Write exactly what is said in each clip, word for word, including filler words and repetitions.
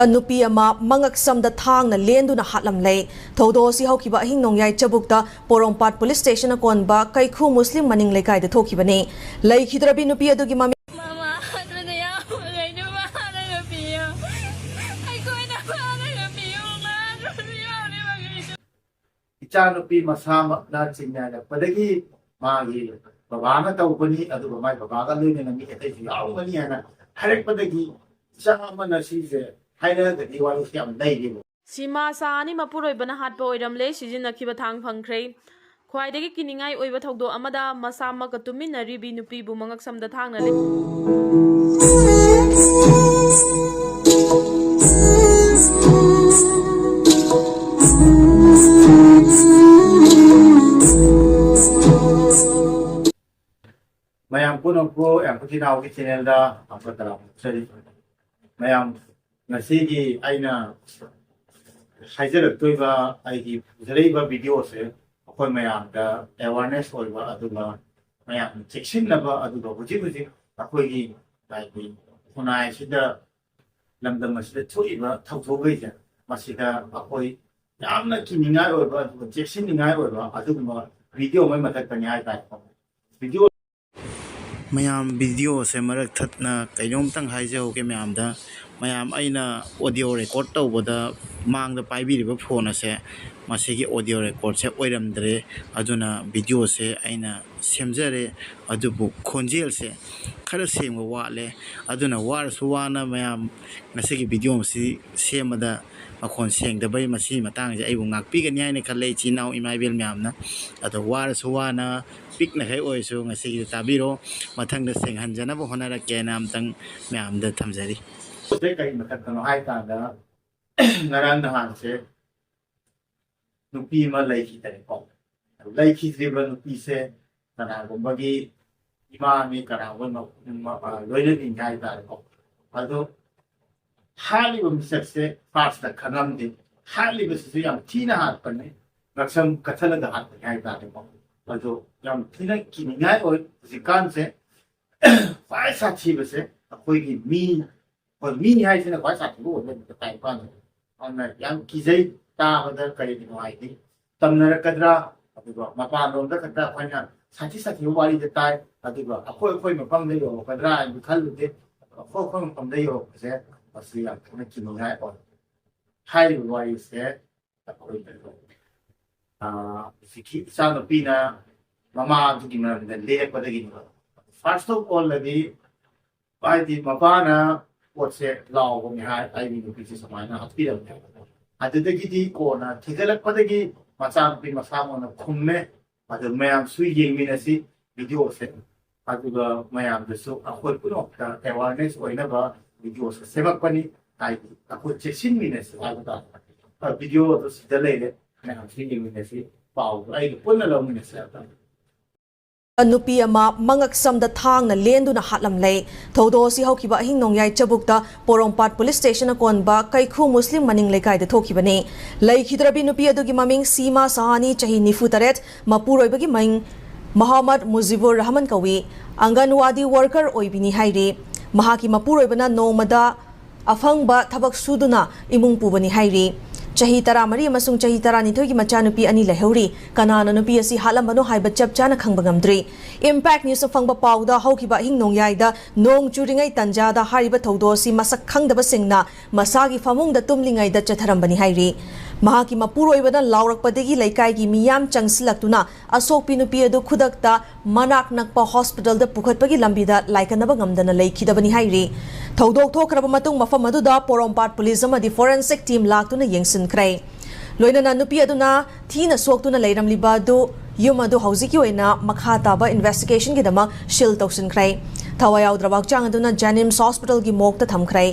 ꯅꯨꯄꯤ ꯑꯃ ꯃꯉꯛꯁꯝꯗ ꯊꯥꯡꯅ ꯂꯦꯟꯗꯨꯅ ꯍꯥꯠꯂꯝꯂꯦ꯫ ꯊꯧꯗꯣꯛ ꯑꯁꯤ ꯍꯧꯈꯤꯕ ꯑꯍꯤꯡ ꯅꯣꯡꯌꯥꯏ ꯆꯕꯨꯛꯇ ꯄꯣꯔꯣꯝꯄꯥꯠ ꯄꯨꯂꯤꯁ ꯁ꯭ꯇꯦꯁꯟꯅ ꯀꯣꯟꯕ ꯀꯩꯈꯨ ꯃꯨꯁꯂꯤꯝ ꯃꯅꯤꯡ ꯂꯩꯀꯥꯏꯗ ꯊꯣꯛꯈꯤꯕꯅꯤ꯫ ꯂꯩꯈꯤꯗ꯭ꯔꯕꯤ ꯅꯨꯄꯤ ꯑꯗꯨꯒꯤ ꯃꯃꯤꯡ ꯃꯃꯥ ꯍꯥꯠꯄꯗ ꯌꯥꯎꯈ꯭ꯔꯦ꯫ ꯑꯩꯈꯣꯏꯅ ꯐꯥꯔꯒ ꯄꯤꯌꯨ꯫ ꯃꯥ ꯍꯥꯠꯄꯗ ꯌꯥꯎꯔꯦ꯫ ꯏꯆꯥꯅꯨꯄꯤ ꯃꯁꯥꯃꯛꯅ ꯆꯤꯡꯅꯔꯛꯄꯗꯒꯤ ꯃꯥꯒꯤ ꯕꯕꯥꯅ ꯇꯧꯕꯅꯤ, ꯑꯗꯨꯒ ꯃꯥꯒꯤ ꯕꯕꯥꯒ ꯂꯣꯏꯅꯅ ꯃꯤ ꯑꯇꯩꯁꯨ ꯌꯥꯎꯔꯝꯒꯅꯤ ꯍꯥꯏꯅ ꯍꯥꯏꯔꯛꯄꯗꯒꯤ ꯏꯆꯥ ꯑꯃꯅ ꯁꯤꯁꯦ ꯍꯥꯏꯔꯒꯗꯤ ꯋꯥꯔꯤꯁꯤ ꯌꯥꯝ ꯂꯩꯔꯤꯕ꯫ ꯁꯤꯃꯥ ꯆꯥ ꯑꯅꯤ ꯃꯄꯨꯔꯣꯏꯕꯅ ꯍꯥꯠꯄ ꯑꯣꯏꯔꯝꯂꯦ꯫ ꯁꯤꯖꯤꯟꯅꯈꯤꯕ ꯊꯥꯡ ꯐꯪꯈ꯭ꯔꯦ꯫ ꯈ꯭ꯋꯥꯏꯗꯒꯤ ꯀꯤꯅꯤꯡꯉꯥꯏ ꯑꯣꯏꯕ ꯊꯧꯗꯣꯛ ꯑꯃꯗ ꯃꯁꯥꯃꯛꯀ ꯇꯨꯃꯤꯟꯅꯔꯤꯕꯤ ꯅꯨꯄꯤꯕꯨ ꯃꯉꯛꯁꯝꯗ ꯊꯥꯡꯅ ꯂꯦ꯫ ꯃꯌꯥꯝ ꯄꯨꯝꯅꯃꯛꯄꯨ ꯌꯥꯝ ꯈꯨꯊꯤ ꯅꯥꯎꯒꯤ ꯆꯦꯅꯦꯜꯗ ꯑꯃꯨꯛꯀ ꯇꯔꯥꯝꯅ ꯑꯣꯛꯆꯔꯤ꯫ ꯃꯌꯥꯝ ꯉꯁꯤꯒꯤ ꯑꯩꯅ ꯍꯥꯏꯖꯔꯛꯇꯣꯏꯕ ꯑꯩꯒꯤ ꯄꯨꯖꯔꯛꯏꯕ ꯚꯤꯗꯤꯑꯣꯁꯦ ꯑꯩꯈꯣꯏ ꯃꯌꯥꯝꯗ ꯑꯦꯋꯥꯔꯅꯦꯁ ꯑꯣꯏꯕ, ꯑꯗꯨꯒ ꯃꯌꯥꯝꯅ ꯆꯦꯛꯁꯤꯟꯅꯕ, ꯑꯗꯨꯒ ꯍꯧꯖꯤꯛ ꯍꯧꯖꯤꯛ ꯑꯩꯈꯣꯏꯒꯤ ꯍꯥꯏꯗꯤ ꯈꯨꯟꯅꯥꯏ ꯑꯁꯤꯗ, ꯂꯝꯗꯝ ꯑꯁꯤꯗ ꯊꯣꯛꯏꯕ ꯊꯧꯗꯣꯛꯈꯩꯁꯦ ꯃꯁꯤꯗ ꯑꯩꯈꯣꯏ ꯌꯥꯝꯅ ꯀꯤꯅꯤꯡꯉꯥꯏ ꯑꯣꯏꯕ ꯑꯗꯨꯒ ꯆꯦꯛꯁꯤꯟꯅꯤꯡꯉꯥꯏ ꯑꯣꯏꯕ ꯑꯗꯨꯒꯨꯝꯕ ꯚꯤꯗꯤꯑꯣ ꯑꯃꯒꯤ ꯃꯊꯛꯇꯅꯤ ꯍꯥꯏꯇꯥꯔꯦꯀꯣ꯫ ꯚꯤꯗꯤꯑꯣ ꯃꯌꯥꯝ ꯚꯤꯗꯤꯑꯣꯁꯦ ꯃꯔꯛ ꯊꯠꯅ ꯀꯩꯅꯣꯝꯇꯪ ꯍꯥꯏꯖꯍꯧꯒꯦ ꯃꯌꯥꯝꯗ꯫ ꯃꯌꯥꯝ ꯑꯩꯅ ꯑꯣꯗꯤꯑꯣ ꯔꯦꯀꯣꯔꯠ ꯇꯧꯕꯗ ꯃꯥꯡꯗ ꯄꯥꯏꯕꯤꯔꯤꯕ ꯐꯣꯟ ꯑꯁꯦ ꯃꯁꯤꯒꯤ ꯑꯣꯗꯤꯑꯣ ꯔꯦꯀꯣꯔꯠꯁꯦ ꯑꯣꯏꯔꯝꯗ꯭ꯔꯦ꯫ ꯑꯗꯨꯅ ꯚꯤꯗꯤꯑꯣꯁꯦ ꯑꯩꯅ ꯁꯦꯝꯖꯔꯦ, ꯑꯗꯨꯕꯨ ꯈꯣꯟꯖꯦꯜꯁꯦ ꯈꯔ ꯁꯦꯡꯕ ꯋꯥꯠꯂꯦ꯫ ꯑꯗꯨꯅ ꯋꯥꯔꯁꯨ ꯋꯥꯅ ꯃꯌꯥꯝ ꯉꯁꯤꯒꯤ ꯚꯤꯗꯤꯑꯣ ꯑꯁꯤ ꯁꯦꯝꯕꯗ ꯃꯈꯣꯟ ꯁꯦꯡꯗꯕꯩ ꯃꯁꯤꯒꯤ ꯃꯇꯥꯡꯁꯦ ꯑꯩꯕꯨ ꯉꯥꯛꯄꯤꯒꯅꯤ ꯍꯥꯏꯅ ꯈꯜꯂꯦ꯫ ꯏꯆꯤꯟ ꯏꯅꯥꯎ ꯏꯃꯥ ꯏꯕꯦꯜ ꯃꯌꯥꯝꯅ ꯑꯗꯣ ꯋꯥꯔꯁꯨ ꯋꯥꯅ ꯄꯤꯛꯅꯈꯩ ꯑꯣꯏꯔꯁꯨ ꯉꯁꯤꯒꯤꯗꯤ ꯇꯥꯕꯤꯔꯣ꯫ ꯃꯊꯪꯗ ꯁꯦꯡꯍꯟꯖꯅꯕ ꯍꯣꯠꯅꯔꯛꯀꯦꯅ ꯑꯝꯇꯪ ꯃꯌꯥꯝꯗ ꯊꯝꯖꯔꯤ꯫ ꯄꯣꯠꯁꯦ ꯀꯔꯤ ꯃꯊꯛꯇꯅꯣ ꯍꯥꯏ ꯀꯥꯟꯗ, ꯉꯔꯥꯡ ꯅꯍꯥꯟꯁꯦ ꯅꯨꯄꯤ ꯑꯃ ꯂꯩꯈꯤꯗ꯭ꯔꯦꯀꯣ꯫ ꯂꯩꯈꯤꯗ꯭ꯔꯤꯕ ꯅꯨꯄꯤꯁꯦ ꯀꯅꯥꯒꯨꯝꯕꯒꯤ ꯏꯃꯥꯅꯤ, ꯀꯅꯥꯒꯨꯝꯕ ꯂꯣꯏꯅꯕꯤꯅꯤ ꯍꯥꯏ ꯇꯥꯔꯦꯀꯣ꯫ ꯑꯗꯣ ꯍꯥꯠꯂꯤꯕ ꯃꯤꯁꯛꯁꯦ ꯐꯥꯔꯁꯇ ꯈꯪꯉꯝꯗꯦ꯫ ꯍꯥꯠꯂꯤꯕꯁꯤꯁꯨ ꯌꯥꯝ ꯊꯤꯅ ꯍꯥꯠꯄꯅꯦ, ꯉꯛꯁꯝ ꯀꯠꯊꯠꯂꯒ ꯍꯥꯠꯄꯅꯦ ꯍꯥꯏ ꯇꯥꯔꯦꯀꯣ꯫ ꯑꯗꯣ ꯌꯥꯝ ꯊꯤꯅ ꯀꯤꯅꯤꯡꯉꯥꯏ ꯑꯣꯏ꯫ ꯍꯧꯖꯤꯛꯀꯥꯟꯁꯦ ꯈ꯭ꯋꯥꯏ ꯁꯥꯊꯤꯕꯁꯦ ꯑꯩꯈꯣꯏꯒꯤ ꯃꯤ ꯍꯣꯏ, ꯃꯤ ꯍꯥꯏꯁꯤꯅ ꯈ꯭ꯋꯥꯏ ꯁꯥꯊꯤꯕ ꯑꯣꯏꯕ ꯇꯥꯏ ꯃꯄꯥꯟꯗ꯫ ꯑꯗꯨꯅ ꯌꯥꯝ ꯀꯤꯖꯩ꯫ ꯇꯥꯕꯗ ꯀꯔꯤ ꯅꯨꯡꯉꯥꯏꯇꯦ꯫ ꯇꯝꯅꯔꯛꯀꯗ꯭ꯔꯥ? ꯑꯗꯨꯒ ꯃꯄꯥꯟꯂꯣꯝꯗ ꯈꯛꯇ ꯑꯩꯈꯣꯏꯅ ꯁꯥꯊꯤ ꯁꯥꯊꯤꯕ ꯋꯥꯔꯤꯗ ꯇꯥꯏ, ꯑꯗꯨꯒ ꯑꯩꯈꯣꯏ ꯑꯩꯈꯣꯏ ꯃꯐꯝꯗ ꯌꯧꯔꯛꯀꯗ꯭ꯔꯥ ꯍꯥꯏꯅ ꯈꯜꯂꯨꯗꯦ꯫ ꯑꯗꯨꯒ ꯑꯩꯈꯣꯏ ꯑꯩꯈꯣꯏ ꯃꯐꯝꯗ ꯌꯧꯔꯛꯄꯁꯦ ꯃꯁꯤ ꯌꯥꯝ ꯊꯤꯅ ꯀꯤꯅꯤꯡꯉꯥꯏ ꯑꯣꯏ꯫ ꯍꯥꯏꯔꯤꯕ ꯋꯥꯔꯤꯁꯦ ꯑꯩꯈꯣꯏ, ꯑꯥ, ꯍꯧꯖꯤꯛꯀꯤ ꯏꯆꯥꯅꯨꯄꯤꯅ ꯃꯃꯥ ꯑꯗꯨꯒꯤ ꯃꯔꯝꯗ ꯂꯦꯞꯄꯗꯒꯤꯅꯦꯕ꯫ First of all ꯑꯗꯤ ꯍꯥꯏꯗꯤ ꯃꯄꯥꯅ ꯄꯣꯠꯁꯦ ꯂꯥꯎꯕꯅꯤ ꯍꯥꯏ, ꯑꯩꯒꯤ ꯅꯨꯄꯤꯁꯦ ꯁꯨꯃꯥꯏꯅ ꯍꯥꯠꯄꯤꯔꯝꯃꯦ꯫ ꯑꯗꯨꯗꯒꯤꯗꯤ ꯀꯣꯟꯅ ꯊꯤꯒꯠꯂꯛꯄꯗꯒꯤ ꯃꯆꯥꯅꯨꯄꯤ ꯃꯁꯥꯃꯛꯅ ꯈꯨꯝꯃꯦ꯫ ꯑꯗꯨ ꯃꯌꯥꯝꯁꯨ ꯌꯦꯡꯃꯤꯟꯅꯁꯤ꯫ ꯚꯤꯗꯤꯑꯣꯁꯦ꯫ ꯑꯗꯨꯒ ꯃꯌꯥꯝꯗꯁꯨ ꯑꯩꯈꯣꯏ ꯄꯨꯝꯅꯃꯛꯇ ꯑꯦꯋꯥꯔꯅꯦꯁ ꯑꯣꯏꯅꯕ ꯚꯤꯗꯤꯑꯣꯁꯦ ꯁꯦꯝꯃꯛꯄꯅꯤ꯫ ꯍꯥꯏꯗꯤ ꯑꯩꯈꯣꯏ ꯆꯦꯛꯁꯤꯟꯃꯤꯟꯅꯁꯤ ꯍꯥꯏꯕ ꯇꯥꯔꯦ꯫ ꯚꯤꯗꯤꯑꯣ ꯑꯗꯨ ꯁꯤꯗ ꯂꯩꯔꯦ, ꯃꯌꯥꯝꯁꯨ ꯌꯦꯡꯃꯤꯟꯅꯁꯤ꯫ ꯄꯥꯎꯗꯣ ꯑꯩꯒ ꯄꯨꯟꯅ ꯂꯧꯃꯤꯟꯅꯁꯤ ꯍꯥꯏꯕ ꯇꯥꯔꯦ꯫ ꯅꯨꯄꯤ ꯑꯃ ꯃꯉꯛ ꯁꯝꯗ ꯊꯥꯡꯅ ꯂꯦꯟꯗꯨꯅ ꯍꯥꯠꯂꯝꯂꯦ꯫ ꯊꯧꯗꯣꯛ ꯑꯁꯤ ꯍꯧꯈꯤꯕ ꯑꯍꯤꯡ ꯅꯣꯡꯌꯥꯏ ꯆꯕꯨꯛꯇ ꯄꯣꯔꯣꯝꯄꯥꯠ ꯄꯨꯂꯤꯁ ꯁ꯭ꯇꯦꯁꯟꯅ ꯀꯣꯟꯕ ꯀꯩꯈꯨ ꯃꯨꯁꯂꯤꯝ ꯃꯅꯤꯡ ꯂꯩꯀꯥꯏꯗ ꯊꯣꯛꯈꯤꯕꯅꯤ꯫ ꯂꯩꯈꯤꯗ꯭ꯔꯕꯤ ꯅꯨꯄꯤ ꯑꯗꯨꯒꯤ ꯃꯃꯤꯡ ꯁꯤꯃꯥ ꯁꯍꯥꯅꯤ, ꯆꯍꯤ ꯅꯤꯐꯨ ꯇꯔꯦꯠ, ꯃꯄꯨꯔꯣꯏꯕꯒꯤ ꯃꯤꯡ ꯃꯣꯍꯥꯃꯗ ꯃꯨꯖꯤꯕꯨꯔ ꯔꯍꯃꯟ ꯀꯧꯏ꯫ ꯑꯪꯒꯟꯋꯥꯗꯤ ꯋꯥꯔꯀꯔ ꯑꯣꯏꯕꯤꯅꯤ ꯍꯥꯏꯔꯤ꯫ ꯃꯍꯥꯛꯀꯤ ꯃꯄꯨꯔꯣꯏꯕꯅ ꯅꯣꯡꯃꯗ ꯑꯐꯪꯕ ꯊꯕꯛ ꯁꯨꯗꯨꯅ ꯏꯃꯨꯡ ꯄꯨꯕꯅꯤ ꯍꯥꯏꯔꯤ꯫ ꯆꯍꯤ ꯇꯔꯥꯃꯔꯤ ꯑꯃꯁꯨꯡ ꯆꯍꯤ ꯇꯔꯥꯅꯤꯊꯣꯏꯒꯤ ꯃꯆꯥꯅꯨꯄꯤ ꯑꯅꯤ ꯂꯩꯍꯧꯔꯤ꯫ ꯀꯅꯥꯅ ꯅꯨꯄꯤ ꯑꯁꯤ ꯍꯥꯠꯂꯝꯕꯅꯣ ꯍꯥꯏꯕ ꯆꯞ ꯆꯥꯅ ꯈꯪꯕ ꯉꯝꯗ꯭ꯔꯤ꯫ ꯏꯝꯄꯦꯛ ꯅ꯭ꯌꯨꯁꯅ ꯐꯪꯕ ꯄꯥꯎꯗ ꯍꯧꯈꯤꯕ ꯑꯍꯤꯡ ꯅꯣꯡꯌꯥꯏꯗ ꯅꯣꯡ ꯆꯨꯔꯤꯉꯩ ꯇꯟꯖꯥꯗ ꯍꯥꯏꯔꯤꯕ ꯊꯧꯗꯣꯛ ꯑꯁꯤ ꯃꯁꯛ ꯈꯪꯗꯕꯁꯤꯡꯅ ꯃꯁꯥꯒꯤ ꯐꯃꯨꯡꯗ ꯇꯨꯝꯂꯤꯉꯩꯗ ꯆꯠꯊꯔꯝꯕꯅꯤ ꯍꯥꯏꯔꯤ꯫ ꯃꯍꯥꯛꯀꯤ ꯃꯄꯨꯔꯣꯏꯕꯅ ꯂꯥꯎꯔꯛꯄꯗꯒꯤ ꯂꯩꯀꯥꯏꯒꯤ ꯃꯤꯌꯥꯝ ꯆꯪꯁꯤꯜꯂꯛꯇꯨꯅ ꯑꯁꯣꯛꯄꯤ ꯅꯨꯄꯤ ꯑꯗꯨ ꯈꯨꯗꯛꯇ ꯃꯅꯥꯛ ꯅꯛꯄ ꯍꯣꯁꯄꯤꯇꯥꯜꯗ ꯄꯨꯈꯠꯄꯒꯤ ꯂꯝꯕꯤꯗ ꯂꯥꯏꯀꯠꯅꯕ ꯉꯝꯗꯅ ꯂꯩꯈꯤꯗꯕꯅꯤ ꯍꯥꯏꯔꯤ꯫ ꯊꯧꯗꯣꯛ ꯊꯣꯛꯈ꯭ꯔꯕ ꯃꯇꯨꯡ ꯃꯐꯝ ꯑꯗꯨꯗ ꯄꯣꯔꯣꯝꯄꯥꯠ ꯄꯨꯂꯤꯁ ꯑꯃꯗꯤ ꯐꯣꯔꯦꯟꯁꯤꯛ ꯇꯤꯝ ꯂꯥꯛꯇꯨꯅ ꯌꯦꯡꯁꯤꯟꯈ꯭ꯔꯦ꯫ ꯂꯣꯏꯅꯅ ꯅꯨꯄꯤ ꯑꯗꯨꯅ ꯊꯤꯅ ꯁꯣꯛꯇꯨꯅ ꯂꯩꯔꯝꯂꯤꯕ ꯑꯗꯨ ꯌꯨꯝ ꯑꯗꯨ ꯍꯧꯖꯤꯛꯀꯤ ꯑꯣꯏꯅ ꯃꯈꯥ ꯇꯥꯕ ꯏꯟꯚꯦꯁꯇꯤꯒꯦꯁꯟꯒꯤꯗꯃꯛ ꯁꯤꯜ ꯇꯧꯁꯤꯟꯈ꯭ꯔꯦ꯫ ꯊꯋꯥꯏ ꯌꯥꯎꯗ꯭ꯔꯕ ꯍꯛꯆꯥꯡ ꯑꯗꯨꯅ ꯖꯦꯅꯤꯝꯁ ꯍꯣꯁꯄꯤꯇꯥꯜꯒꯤ ꯃꯣꯔꯒꯇ ꯊꯝꯈ꯭ꯔꯦ꯫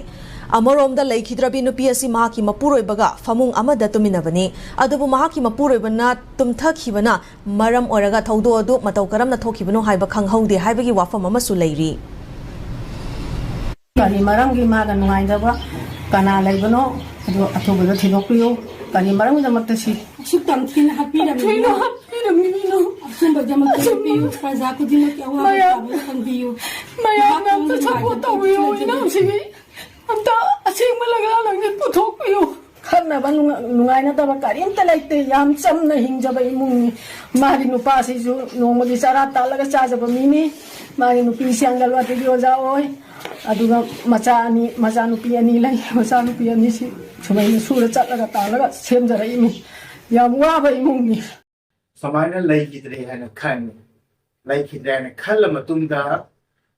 ꯑꯃꯔꯣꯝꯗ ꯂꯩꯈꯤꯗ꯭ꯔꯕꯤ ꯅꯨꯄꯤ ꯑꯁꯤ ꯃꯍꯥꯛꯀꯤ ꯃꯄꯨꯔꯣꯏꯕꯒ ꯐꯃꯨꯡ ꯑꯃꯗ ꯇꯨꯝꯃꯤꯟꯅꯕꯅꯤ꯫ ꯑꯗꯨꯕꯨ ꯃꯍꯥꯛꯀꯤ ꯃꯄꯨꯔꯣꯏꯕꯅ ꯇꯨꯝꯊꯈꯤꯕꯅ ꯃꯔꯝ ꯑꯣꯏꯔꯒ ꯊꯧꯗꯣꯛ ꯑꯗꯨ ꯃꯇꯧ ꯀꯔꯝꯅ ꯊꯣꯛꯈꯤꯕꯅꯣ ꯍꯥꯏꯕ ꯈꯪꯍꯧꯗꯦ ꯍꯥꯏꯕꯒꯤ ꯋꯥꯐꯝ ꯑꯃꯁꯨ ꯂꯩꯔꯤ꯫ ꯀꯔꯤ ꯃꯔꯝꯒꯤ ꯃꯥꯒ ꯅꯨꯡꯉꯥꯏꯅꯗꯕ ꯀꯅꯥ ꯂꯩꯕꯅꯣ ꯑꯗꯨ ꯑꯊꯨꯕꯗ ꯊꯤꯗꯣꯛꯄꯤꯌꯨ꯫ ꯀꯔꯤ ꯃꯔꯝꯒꯤꯗꯃꯛꯇ ꯁꯤ ꯑꯁꯨꯛ ꯌꯥꯝ ꯊꯤꯅ ꯍꯥꯠꯄꯤꯔꯝꯃꯤꯅꯣ? ꯍꯥꯠꯄꯤꯔꯝꯃꯤꯅꯣ? ꯑꯆꯨꯝꯕꯗꯃꯛꯇ ꯂꯦꯞꯄꯤꯌꯨ꯫ ꯄ꯭ꯔꯖꯥ ꯈꯨꯗꯤꯡꯃꯛꯀꯤ ꯑꯋꯥꯕ ꯃꯌꯥꯝ- ꯇꯥꯕꯗ ꯈꯪꯕꯤꯌꯨ꯫ ꯃꯌꯥꯝꯅ ꯃꯍꯥꯛ ꯑꯝꯇ ꯈꯪꯗꯅ ꯁꯞꯄꯣꯔꯠ ꯅꯨꯡꯉꯥꯏꯇꯕ ꯇꯧꯕꯤꯌꯨ ꯂꯩꯇꯦ꯫ ꯏꯅꯥꯎꯁꯤꯒꯤ꯫ ꯑꯝꯇ ꯑꯁꯦꯡꯕ ꯂꯒꯥ ꯂꯪꯖꯠ ꯄꯨꯊꯣꯛꯄꯤꯌꯨ꯫ ꯈꯠꯅꯕ ꯅꯨꯡꯉ- ꯅꯨꯡꯉꯥꯏꯅꯗꯕ ꯀꯔꯤꯝꯇ ꯂꯩꯇꯦ꯫ ꯌꯥꯝ ꯆꯝꯅ ꯍꯤꯡꯖꯕ ꯏꯃꯨꯡꯅꯤ꯫ ꯃꯥꯒꯤ ꯅꯨꯄꯥꯁꯤꯁꯨ ꯅꯣꯡꯃꯒꯤ ꯆꯔꯥ ꯇꯥꯜꯂꯒ ꯆꯥꯖꯕ ꯃꯤꯅꯤ꯫ ꯃꯥꯒꯤ ꯅꯨꯄꯤꯁꯤ ꯑꯪꯒꯜꯋꯥꯗꯤꯒꯤ ꯑꯣꯖꯥ ꯑꯣꯏ꯫ ꯑꯗꯨꯒ ꯃꯆꯥ ꯑꯅꯤ, ꯃꯆꯥꯅꯨꯄꯤ ꯑꯅꯤ ꯂꯩ꯫ ꯃꯆꯥꯅꯨꯄꯤ ꯑꯅꯤꯁꯤ ꯁꯨꯃꯥꯏꯅ ꯁꯨꯔ ꯆꯠꯂꯒ ꯇꯥꯜꯂꯒ ꯁꯦꯝꯖꯔꯛꯏꯃꯤ꯫ ꯌꯥꯝ ꯋꯥꯕ ꯏꯃꯨꯡꯅꯤ꯫ ꯁꯨꯃꯥꯏꯅ ꯂꯩꯈꯤꯗ꯭ꯔꯦ ꯍꯥꯏꯅ ꯈꯟ ꯂꯩꯈꯤꯗ꯭ꯔꯦ ꯍꯥꯏꯅ ꯈꯜꯂ ꯃꯇꯨꯡꯗ,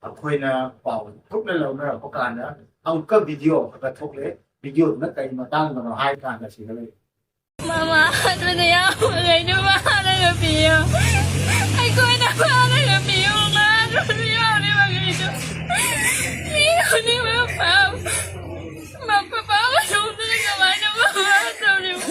ꯑꯩꯈꯣꯏꯅ ꯄꯥꯎ ꯊꯣꯛꯅ ꯂꯧꯅꯔꯛꯄ ꯀꯥꯟꯗ, ꯑꯃꯨꯛꯀ ꯚꯤꯗꯤꯑꯣ ꯑꯃꯒ ꯊꯣꯛꯂꯦ꯫ ꯚꯤꯗꯤꯑꯣꯗꯨꯅ ꯀꯔꯤ ꯃꯇꯥꯡꯗꯅꯣ ꯍꯥꯏ ꯀꯥꯟꯗ, ꯁꯤꯗ ꯂꯩ꯫ ꯃꯃꯥ ꯍꯥꯠꯄꯗ ꯌꯥꯎꯕꯈꯩꯗꯨ ꯐꯥꯔꯒ ꯄꯤꯌꯨ꯫ ꯑꯩꯈꯣꯏꯅ ꯐꯥꯔꯒ ꯄꯤꯌꯨ꯫ ꯃꯥ ꯍꯥꯠꯄꯗ ꯌꯥꯎꯔꯤꯕꯈꯩꯗꯣ ꯃꯤ ꯈꯨꯗꯤꯡꯃꯛ ꯐꯥꯎ꯫ ꯃꯄꯥ ꯃꯆꯣꯡꯗꯨꯅ ꯀꯃꯥꯏꯅ ꯃꯃꯥ ꯇꯧꯔꯤꯕ?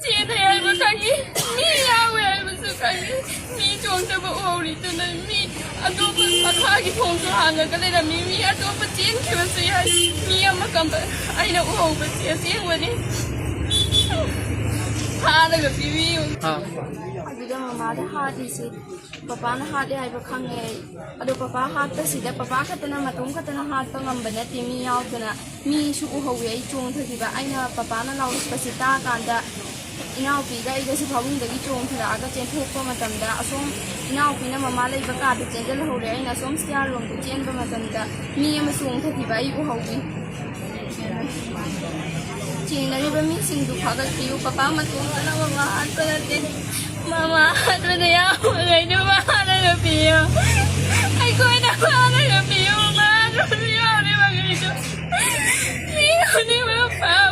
ꯆꯦꯟꯅꯩ ꯍꯥꯏꯕ ꯈꯪꯉꯤ, ꯃꯤ ꯌꯥꯎꯋꯦ ꯍꯥꯏꯕꯁꯨ ꯈꯪꯉꯤ꯫ ꯃꯤ ꯆꯣꯡꯗꯕ ꯎꯍꯧꯔꯤꯗꯨꯅ ꯃꯤ ꯑꯇꯣꯞꯄ ꯃꯈꯥꯒꯤ ꯊꯣꯡꯁꯨ ꯍꯥꯡꯉꯒ ꯂꯩꯔꯝꯃꯤ꯫ ꯃꯤ ꯑꯇꯣꯞꯄ ꯆꯦꯟꯈꯤꯕꯁꯨ ꯌꯥꯏ꯫ ꯃꯤ ꯑꯃ ꯀꯝꯕ ꯑꯩꯅ ꯎꯍꯧꯕꯁꯦ ꯑꯁꯦꯡꯕꯅꯤ꯫ ꯐꯥꯔꯒ ꯄꯤꯕꯤꯌꯨ꯫ ꯑꯗꯨꯗ ꯃꯃꯥꯗ ꯍꯥꯠꯂꯤꯁꯦ ꯄꯄꯥꯅ ꯍꯥꯠꯂꯦ ꯍꯥꯏꯕ ꯈꯪꯉꯦ ꯑꯩ꯫ ꯑꯗꯣ ꯄꯄꯥ ꯍꯥꯠꯄꯁꯤꯗ ꯄꯄꯥ ꯈꯛꯇꯅ, ꯃꯇꯣꯝ ꯈꯛꯇꯅ ꯍꯥꯠꯄ ꯉꯝꯕ ꯅꯠꯇꯦ, ꯃꯤ ꯌꯥꯎꯗꯅ꯫ ꯃꯤꯁꯨ ꯎꯍꯧꯋꯤ ꯑꯩ ꯆꯣꯡꯊꯈꯤꯕ꯫ ꯑꯩꯅ ꯄꯄꯥꯅ ꯂꯥꯎꯔꯛꯄꯁꯤ ꯇꯥꯀꯥꯟꯗ ꯏꯅꯥꯎꯄꯤꯒ ꯑꯩꯒꯁꯨ ꯐꯃꯨꯡꯗꯒꯤ ꯆꯣꯡꯊꯔꯛꯑꯒ ꯆꯦꯟꯊꯣꯛꯄ ꯃꯇꯝꯗ, ꯑꯁꯣꯝ ꯏꯅꯥꯎꯄꯤꯅ ꯃꯃꯥ ꯂꯩꯕ ꯀꯥꯗ ꯆꯦꯟꯖꯜꯍꯧꯔꯦ꯫ ꯑꯩꯅ ꯑꯁꯣꯝ ꯁ꯭ꯇꯤꯌꯥꯔ ꯂꯣꯝꯗ ꯆꯦꯟꯕ ꯃꯇꯝꯗ ꯃꯤ ꯑꯃ ꯆꯣꯡꯊꯈꯤꯕ ꯑꯩ ꯎꯍꯧꯋꯤ꯫ ꯆꯦꯟꯅꯔꯤꯕ ꯃꯤꯁꯤꯡꯗꯨ ꯐꯥꯒꯠꯄꯤꯌꯨ꯫ ꯄꯄꯥ ꯃꯇꯣꯝꯇꯅ ꯃꯃꯥ ꯍꯥꯠꯄ ꯅꯠꯇꯦ꯫ ꯃꯃꯥ ꯍꯥꯠꯄꯗ ꯌꯥꯎꯕꯈꯩꯗꯨ ꯐꯥꯔꯒ ꯄꯤꯌꯨ꯫ ꯑꯩꯈꯣꯏꯅ ꯐꯥꯔꯒ ꯄꯤꯌꯨ꯫ ꯃꯃꯥ ꯍꯥꯠꯄꯗ ꯌꯥꯎꯔꯤꯕꯈꯩꯗꯨ ꯃꯤ ꯈꯨꯗꯤꯡꯃꯛ ꯐꯥꯎ꯫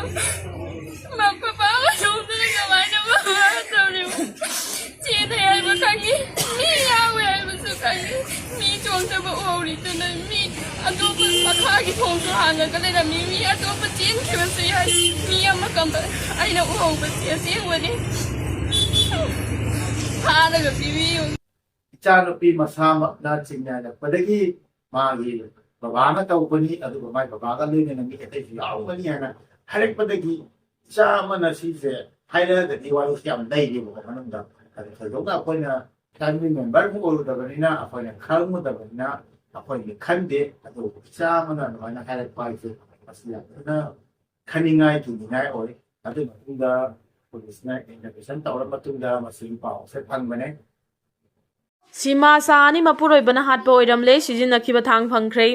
ꯃꯄꯥ ꯃꯇꯣꯝꯇꯅ ꯀꯃꯥꯏꯅ ꯃꯃꯥ ꯇꯧꯔꯤꯕ? ꯆꯦꯟꯅꯩ ꯍꯥꯏꯕ ꯈꯪꯉꯤ, ꯃꯤ ꯌꯥꯎꯋꯦ ꯍꯥꯏꯕꯁꯨ ꯈꯪꯉꯤ꯫ ꯃꯤ ꯆꯣꯡꯗꯕ ꯎꯍꯧꯔꯤꯗꯨꯅ ꯃꯤ ꯑꯇꯣꯞꯄ ꯃꯈꯥꯒꯤ ꯊꯣꯡꯁꯨ ꯍꯥꯡꯉꯒ ꯂꯩꯔꯝꯃꯤ꯫ ꯃꯤ ꯑꯇꯣꯞꯄ ꯆꯦꯟꯈꯤꯕꯁꯨ ꯌꯥꯏ꯫ ꯃꯤ ꯑꯃ ꯀꯝꯕ ꯑꯩꯅ ꯎꯍꯧꯕꯁꯤ ꯑꯁꯦꯡꯕꯅꯤ꯫ ꯐꯥꯔꯒ ꯄꯤꯕꯤꯌꯨ꯫ ꯏꯆꯥꯅꯨꯄꯤ ꯃꯁꯥꯃꯛꯅ ꯆꯤꯡꯅꯔꯛꯄꯗꯒꯤ ꯃꯥꯒꯤ ꯕꯕꯥꯅ ꯇꯧꯕꯅꯤ, ꯑꯗꯨꯒ ꯃꯥꯒꯤ ꯕꯕꯥꯒ ꯂꯣꯏꯅꯅ ꯃꯤ ꯑꯇꯩꯁꯨ ꯌꯥꯎꯔꯝꯒꯅꯤ ꯍꯥꯏꯅ ꯍꯥꯏꯔꯛꯄꯗꯒꯤ, ꯏꯆꯥ ꯑꯃꯅ ꯁꯤꯁꯦ ꯍꯥꯏꯔꯛꯑꯒꯗꯤ ꯋꯥꯔꯤꯁꯤ ꯌꯥꯝ ꯂꯩꯔꯤꯕꯀꯣ ꯃꯅꯨꯡꯗ꯫ ꯑꯗꯨ ꯊꯣꯏꯗꯣꯛꯅ ꯑꯩꯈꯣꯏꯅ ꯐꯦꯃꯤꯂꯤ ꯃꯦꯝꯕꯔ ꯑꯃ ꯑꯣꯏꯔꯨꯗꯕꯅꯤꯅ ꯑꯩꯈꯣꯏꯅ ꯈꯪꯉꯨꯗꯕꯅꯤꯅ ꯑꯩꯈꯣꯏꯗꯤ ꯈꯟꯗꯦ꯫ ꯑꯗꯨꯕꯨ ꯏꯆꯥ ꯑꯃꯅ ꯑꯗꯨꯃꯥꯏꯅ ꯍꯥꯏꯔꯛꯄ ꯍꯥꯏꯁꯦ ꯃꯁꯤ ꯌꯥꯝ ꯊꯤꯅ ꯈꯟꯅꯤꯡꯉꯥꯏ ꯀꯤꯅꯤꯡꯉꯥꯏ ꯑꯣꯏ꯫ ꯑꯗꯨꯒꯤ ꯃꯇꯨꯡꯗ ꯄꯨꯂꯤꯁꯅ ꯏꯟꯚꯦꯁꯇꯤꯒꯦꯁꯟ ꯇꯧꯔ ꯃꯇꯨꯡꯗ ꯃꯁꯤꯒꯤ ꯄꯥꯎꯁꯦ ꯐꯪꯕꯅꯦ꯫ ꯁꯤꯃꯥ ꯁꯥꯍꯥꯅꯤ ꯃꯄꯨꯔꯣꯏꯕꯅ ꯍꯥꯠꯄ ꯑꯣꯏꯔꯝꯂꯦ, ꯁꯤꯖꯤꯟꯅꯈꯤꯕ ꯊꯥꯡ ꯐꯪꯈ꯭ꯔꯦ꯫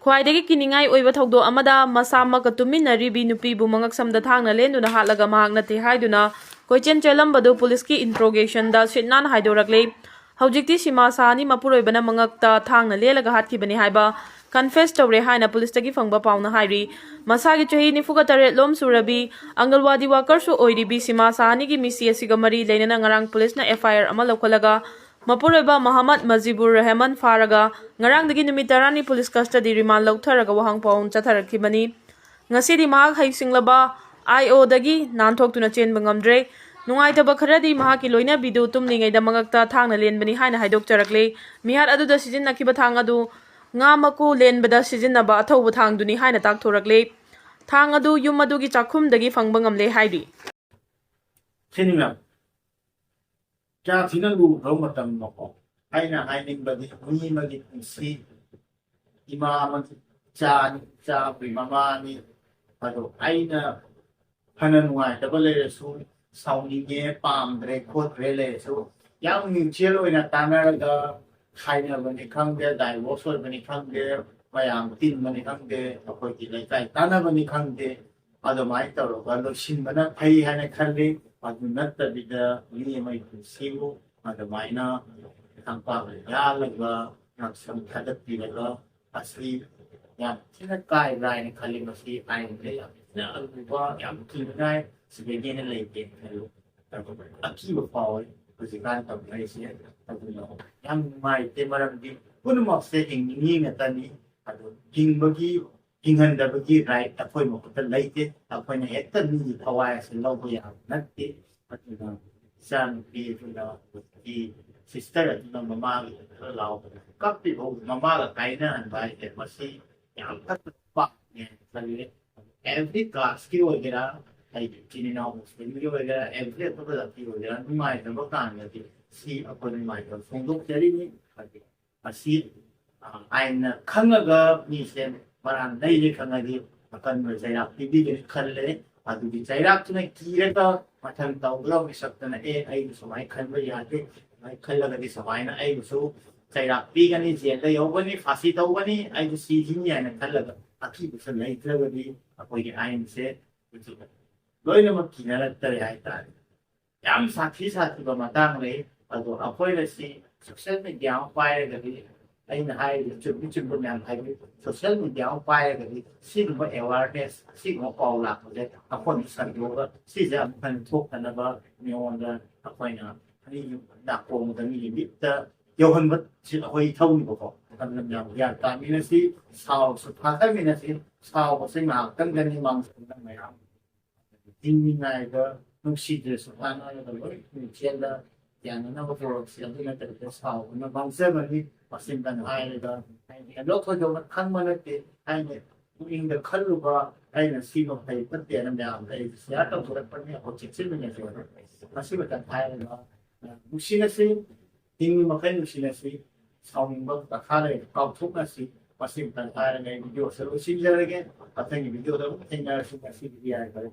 ꯈ꯭ꯋꯥꯏꯗꯒꯤ ꯀꯤꯅꯤꯡꯉꯥꯏ ꯑꯣꯏꯕ ꯊꯧꯗꯣꯛ ꯑꯃꯗ ꯃꯁꯥꯃꯛꯀ ꯇꯨꯃꯤꯟꯅꯔꯤꯕꯤ ꯅꯨꯄꯤꯕꯨ ꯃꯉꯛꯁꯝꯗ ꯊꯥꯡꯅ ꯂꯦꯟꯗꯨꯅ ꯍꯥꯠꯂꯒ ꯃꯍꯥꯛ ꯅꯠꯇꯦ ꯍꯥꯏꯗꯨꯅ ꯀꯣꯏꯆꯦꯟ ꯆꯦꯜꯂꯝꯕꯗꯨ ꯄꯨꯂꯤꯁꯀꯤ ꯏꯟꯇ꯭ꯔꯣꯒꯦꯁꯟꯗ ꯁꯤꯠ ꯅꯥꯟꯅ ꯍꯥꯏꯗꯣꯔꯛꯂꯦ꯫ ꯍꯧꯖꯤꯛꯇꯤ ꯁꯤꯃꯥ ꯁꯥꯍꯥꯅꯤ ꯃꯄꯨꯔꯣꯏꯕꯅ ꯃꯉꯛꯇ ꯊꯥꯡꯅ ꯂꯦꯜꯂꯒ ꯍꯥꯠꯈꯤꯕꯅꯤ ꯍꯥꯏꯕ ꯀꯟꯐꯦꯁ ꯇꯧꯔꯦ ꯍꯥꯏꯅ ꯄꯨꯂꯤꯁꯇꯒꯤ ꯐꯪꯕ ꯄꯥꯎꯅ ꯍꯥꯏꯔꯤ꯫ ꯃꯁꯥꯒꯤ ꯆꯍꯤ ꯅꯤꯐꯨꯒ ꯇꯔꯦꯠ ꯂꯣꯝ ꯁꯨꯔꯕꯤ ꯑꯪꯒꯜꯋꯥꯗꯤ ꯋꯥꯀꯔꯁꯨ ꯑꯣꯏꯔꯤꯕꯤ ꯁꯤꯃꯥ ꯁꯥꯍꯥꯅꯤꯒꯤ ꯃꯤꯁꯤ ꯑꯁꯤꯒ ꯃꯔꯤ ꯂꯩꯅꯅ ꯉꯔꯥꯡ ꯄꯨꯂꯤꯁꯅ ꯑꯦꯐ ꯑꯥꯏ ꯑꯥꯔ ꯑꯃ ꯂꯧꯈꯠꯂꯒ ꯃꯄꯨꯔꯣꯏꯕ ꯃꯍꯝꯃꯗ ꯃꯖꯤꯕꯨꯔ ꯔꯍꯃꯟ ꯐꯥꯔꯒ ꯉꯔꯥꯡꯗꯒꯤ ꯅꯨꯃꯤꯠ ꯇꯔꯥꯅꯤ ꯄꯨꯂꯤꯁ ꯀꯁꯇꯗꯤ ꯔꯤꯃꯥꯟ ꯂꯧꯊꯔꯒ ꯋꯥꯍꯪ ꯄꯥꯎꯍꯪ ꯆꯠꯊꯔꯛꯈꯤꯕꯅꯤ꯫ ꯉꯁꯤꯗꯤ ꯃꯍꯥꯛ ꯍꯩꯁꯤꯡꯂꯕ ꯑꯥꯏ ꯑꯣꯗꯒꯤ ꯅꯥꯟꯊꯣꯛꯇꯨꯅ ꯆꯦꯟꯕ ꯉꯝꯗ꯭ꯔꯦ꯫ ꯅꯨꯡꯉꯥꯏꯇꯕ ꯈꯔꯗꯤ ꯃꯍꯥꯛꯀꯤ ꯂꯣꯏꯅꯕꯤꯗꯨ ꯇꯨꯝꯂꯤꯉꯩꯗ ꯃꯉꯛꯇ ꯊꯥꯡꯅ ꯂꯦꯟꯕꯅꯤ ꯍꯥꯏꯅ ꯍꯥꯏꯗꯣꯛꯆꯔꯛꯂꯦ꯫ ꯃꯤꯍꯥꯠ ꯑꯗꯨꯗ ꯁꯤꯖꯤꯟꯅꯈꯤꯕ ꯊꯥꯡ ꯑꯗꯨ ꯉꯥ ꯃꯀꯨ ꯂꯦꯟꯕꯗ ꯁꯤꯖꯤꯟꯅꯕ ꯑꯊꯧꯕ ꯊꯥꯡꯗꯨꯅꯤ ꯍꯥꯏꯅ ꯇꯥꯛꯊꯣꯔꯛꯂꯦ꯫ ꯊꯥꯡ ꯑꯗꯨ ꯌꯨꯝ ꯑꯗꯨꯒꯤ ꯆꯥꯛꯈꯨꯝꯗꯒꯤ ꯐꯪꯕ ꯉꯝꯂꯦ ꯍꯥꯏꯔꯤ꯫ ꯁꯤꯅꯤ ꯃꯦꯝ, ꯀꯌꯥ ꯊꯤꯅ ꯂꯨꯈ꯭ꯔꯕ ꯃꯇꯝꯅꯣꯀꯣ꯫ ꯑꯩꯅ ꯍꯥꯏꯅꯤꯡꯕꯗꯤ ꯃꯤ ꯑꯃꯒꯤ ꯄꯨꯟꯁꯤ, ꯏꯃꯥ ꯑꯃꯒꯤ ꯏꯆꯥꯅꯤ, ꯏꯆꯥ ꯑꯃꯒꯤ ꯃꯃꯥꯅꯤ꯫ ꯑꯗꯣ ꯑꯩꯅ ꯐꯅ ꯅꯨꯡꯉꯥꯏꯇꯕ ꯂꯩꯔꯁꯨ, ꯁꯥꯎꯅꯤꯡꯉꯦ, ꯄꯥꯝꯗ꯭ꯔꯦ, ꯈꯣꯠꯇ꯭ꯔꯦ ꯂꯩꯔꯁꯨ, ꯌꯥꯝ ꯃ꯭ꯌꯨꯆꯨꯋꯦꯜ ꯑꯣꯏꯅ ꯇꯥꯟꯅꯔꯒ ꯈꯥꯏꯅꯕꯅꯤ ꯈꯪꯗꯦ, ꯗꯥꯏꯚꯣꯔꯁ ꯑꯣꯏꯕꯅꯤ ꯈꯪꯗꯦ, ꯃꯌꯥꯝ ꯇꯤꯟꯕꯅꯤ ꯈꯪꯗꯦ, ꯑꯩꯈꯣꯏꯒꯤ ꯂꯩꯀꯥꯏ ꯇꯥꯟꯅꯕꯅꯤ ꯈꯪꯗꯦ, ꯑꯗꯨꯃꯥꯏꯅ ꯇꯧꯔꯒ ꯂꯣꯏꯁꯤꯟꯕꯅ ꯐꯩ ꯍꯥꯏꯅ ꯈꯜꯂꯤ꯫ ꯑꯗꯨ ꯅꯠꯇꯕꯤꯗ ꯃꯤ ꯑꯃꯒꯤ ꯄꯨꯟꯁꯤꯕꯨ ꯑꯗꯨꯃꯥꯏꯅ ꯈꯪꯄꯥꯛꯅ ꯌꯥꯜꯂꯒ ꯉꯥꯛꯁꯪ ꯊꯥꯗꯠꯄꯤꯔꯒ ꯑꯁꯤ ꯌꯥꯝ ꯊꯤꯅ ꯀꯥꯏꯕ꯭ꯔꯥ ꯍꯥꯏꯅ ꯈꯜꯂꯤ꯫ ꯃꯁꯤ ꯑꯥꯏꯟꯗ ꯌꯥꯝ ꯊꯤꯅ ꯑꯔꯨꯕ, ꯌꯥꯝ ꯀꯤꯅꯤꯡꯉꯥꯏ ꯁꯤꯗꯒꯤ ꯍꯦꯟꯅ ꯂꯩꯇꯦ ꯈꯜꯂꯤ꯫ ꯑꯀꯤꯕ ꯐꯥꯎꯋꯤ ꯍꯧꯖꯤꯛꯀꯥꯟ ꯇꯧꯅꯔꯤꯁꯦ꯫ ꯑꯗꯨꯅ ꯌꯥꯝ ꯅꯨꯡꯉꯥꯏꯇꯦ, ꯃꯔꯝꯗꯤ ꯄꯨꯝꯅꯃꯛꯁꯦ ꯍꯤꯡꯅꯤꯡꯉꯤ ꯉꯥꯛꯇꯅꯤ꯫ ꯑꯗꯨ ꯍꯤꯡꯕꯒꯤ, ꯍꯤꯡꯍꯟꯗꯕꯒꯤ ꯔꯥꯏꯠ ꯑꯩꯈꯣꯏ ꯃꯈꯨꯠꯇ ꯂꯩꯇꯦ꯫ ꯑꯩꯈꯣꯏꯅ ꯍꯦꯛꯇ ꯃꯤꯒꯤ ꯊꯋꯥꯏ ꯑꯁꯤ ꯂꯧꯕ ꯌꯥꯕ ꯅꯠꯇꯦ꯫ ꯑꯗꯨꯅ ꯏꯆꯥꯅꯨꯄꯤ ꯑꯗꯨꯅ ꯍꯧꯖꯤꯛꯀꯤ ꯁꯤꯁꯇꯔ ꯑꯗꯨꯅ ꯃꯃꯥꯒꯤ ꯈꯔ ꯂꯥꯎꯕꯗ ꯀꯞꯄꯤꯕ ꯃꯃꯥꯒ ꯀꯥꯏꯅꯍꯟꯕ ꯍꯥꯏꯁꯦ ꯃꯁꯤ ꯌꯥꯝ ꯐꯠꯇꯕ ꯄꯥꯞꯅꯦ ꯈꯜꯂꯦ꯫ ꯑꯦꯚ꯭ꯔꯤ ꯀ꯭ꯂꯥꯁꯀꯤ ꯑꯣꯏꯒꯦꯔꯥ, ꯑꯩꯒꯤ ꯏꯆꯤꯟ ꯏꯅꯥꯎ ꯃꯨꯁꯂꯤꯝꯒꯤ ꯑꯣꯏꯒꯦꯔꯥ, ꯑꯦꯚ꯭ꯔꯤ ꯑꯇꯣꯞꯄ ꯖꯥꯇꯤ ꯑꯣꯏꯒꯦꯔꯥ, ꯅꯨꯡꯉꯥꯏꯇꯕ ꯀꯥꯟꯗꯗꯤ ꯁꯤ ꯑꯩꯈꯣꯏ ꯅꯨꯡꯉꯥꯏꯇꯕ ꯐꯣꯡꯗꯣꯛꯆꯔꯤꯅꯤ꯫ ꯍꯥꯏꯗꯤ ꯃꯁꯤ, ꯑ, ꯑꯥꯏꯟꯅ ꯈꯪꯉꯒ ꯃꯤꯁꯦ ꯃꯔꯥꯟ ꯂꯩꯔꯦ ꯈꯪꯉꯗꯤ ꯑꯀꯟꯕ ꯆꯩꯔꯥꯛ ꯄꯤꯕꯤꯒꯅꯤ ꯈꯜꯂꯦ꯫ ꯑꯗꯨꯒꯤ ꯆꯩꯔꯥꯛꯇꯨꯅ ꯀꯤꯔꯒ ꯃꯊꯪ ꯇꯧꯒꯗꯕ ꯃꯤꯁꯛꯇꯅ, "ꯑꯦ, ꯑꯩꯕꯨ ꯁꯨꯃꯥꯏꯅ ꯈꯟꯕ ꯌꯥꯗꯦ, ꯁꯨꯃꯥꯏꯅ ꯈꯜꯂꯒꯗꯤ ꯁꯨꯃꯥꯏꯅ ꯑꯩꯕꯨꯁꯨ ꯆꯩꯔꯥꯛ ꯄꯤꯒꯅꯤ, ꯖꯦꯜꯗ ꯌꯧꯒꯅꯤ, ꯐꯥꯁꯤ ꯇꯧꯒꯅꯤ, ꯑꯩꯕꯨ ꯁꯤꯈꯤꯅꯤ" ꯍꯥꯏꯅ ꯈꯜꯂꯒ ꯑꯀꯤꯕꯁꯨ ꯂꯩꯇ꯭ꯔꯒꯗꯤ ꯑꯩꯈꯣꯏꯒꯤ ꯑꯥꯏꯟꯁꯦ ꯂꯣꯏꯅꯃꯛ ꯀꯤꯅꯔꯛꯇꯔꯦ ꯍꯥꯏꯇꯥꯔꯦ꯫ ꯌꯥꯝ ꯁꯥꯊꯤ ꯁꯥꯊꯤꯕ ꯃꯇꯥꯡ ꯂꯩ꯫ ꯑꯗꯣ ꯑꯩꯈꯣꯏꯅ ꯁꯤ ꯁꯣꯁꯤꯌꯦꯜ ꯃꯦꯗꯤꯌꯥ ꯑꯃ ꯄꯥꯏꯔꯒꯗꯤ, ꯑꯩꯅ ꯍꯥꯏꯔꯤꯕ ꯆꯨꯝꯃꯤ ꯆꯨꯝꯕ ꯃꯌꯥꯝ ꯍꯥꯏꯕꯗꯤ, ꯁꯣꯁꯤꯌꯦꯜ ꯃꯦꯗꯤꯌꯥ ꯑꯃ ꯄꯥꯏꯔꯒꯗꯤ ꯁꯤꯒꯨꯝꯕ ꯑꯦꯋꯥꯔꯅꯦꯁ, ꯁꯤꯒꯨꯝꯕ ꯄꯥꯎ ꯂꯥꯛꯄꯁꯦ ꯑꯩꯈꯣꯏꯅ ꯁꯟꯗꯣꯛꯑꯒ ꯁꯤꯁꯦ ꯑꯃꯨꯛ ꯍꯟꯅ ꯊꯣꯛꯇꯅꯕ ꯃꯤꯉꯣꯟꯗ ꯑꯩꯈꯣꯏꯅ ꯃꯤꯒꯤ ꯅꯥꯀꯣꯡꯗ, ꯃꯤꯒꯤ ꯃꯤꯠꯇ ꯌꯧꯍꯟꯕꯁꯤ ꯑꯩꯈꯣꯏ ꯏꯊꯧꯅꯤꯕꯀꯣ꯫ ꯑꯗꯨꯅ ꯃꯌꯥꯝ ꯒ꯭ꯌꯥꯟ ꯇꯥꯃꯤꯟꯅꯁꯤ, ꯁꯥꯎꯔꯁꯨ ꯐꯥꯊꯃꯤꯟꯅꯁꯤ꯫ ꯁꯥꯎꯕꯁꯦ ꯉꯥꯏꯍꯥꯛꯇꯪꯗꯅꯤ, ꯃꯥꯡꯖꯧꯅꯅ ꯃꯌꯥꯝ ꯍꯤꯡꯂꯤꯉꯩꯗ ꯅꯨꯡꯁꯤꯗ꯭ꯔꯁꯨ ꯀꯥꯟꯅꯔꯒ ꯂꯣꯏ ꯄꯨꯟꯁꯤꯗ ꯌꯥꯅꯅꯕ ꯇꯧꯔꯛꯁꯤ꯫ ꯑꯗꯨ ꯅꯠꯇ꯭ꯔꯒ ꯁꯥꯎꯕꯅ ꯃꯥꯡꯖꯕꯅꯤ꯫ ꯃꯁꯤꯃꯇꯪ ꯍꯥꯏꯔꯒ ꯍꯦꯟꯗꯣꯛ ꯊꯣꯏꯗꯣꯛꯅ ꯈꯪꯕ ꯅꯠꯇꯦ꯫ ꯍꯥꯏꯅ ꯄꯨꯛꯅꯤꯡꯗ ꯈꯜꯂꯨꯕ, ꯑꯩꯅ ꯁꯤꯕ ꯐꯩ ꯐꯠꯇꯦꯅ ꯃꯌꯥꯝꯗ ꯑꯩ ꯁꯤꯌꯥꯔ ꯇꯧꯖꯔꯛꯄꯅꯤ꯫ ꯑꯩꯈꯣꯏ ꯆꯦꯛꯁꯤꯟꯃꯤꯟꯅꯁꯤ꯫ ꯃꯁꯤꯃꯇꯪ ꯍꯥꯏꯔꯒ, ꯑ, ꯅꯨꯡꯁꯤꯅꯁꯤ, ꯍꯤꯡꯂꯤ ꯃꯈꯩ ꯅꯨꯡꯁꯤꯅꯁꯤ, ꯁꯥꯎꯅꯤꯡꯕ ꯗꯔꯀꯥꯔ ꯂꯩꯔꯦ, ꯀꯥꯎꯊꯣꯛꯅꯁꯤ꯫ ꯃꯁꯤꯃꯇꯪ ꯍꯥꯏꯔꯒ ꯑꯩ ꯚꯤꯗꯤꯑꯣꯁꯦ ꯂꯣꯏꯁꯤꯟꯖꯔꯒꯦ꯫ ꯃꯊꯪꯒꯤ ꯚꯤꯗꯤꯑꯣꯗ ꯑꯃꯨꯛ ꯊꯦꯡꯅꯔꯁꯤ꯫ ꯉꯁꯤꯒꯤꯗꯤ ꯌꯥꯔꯦ꯫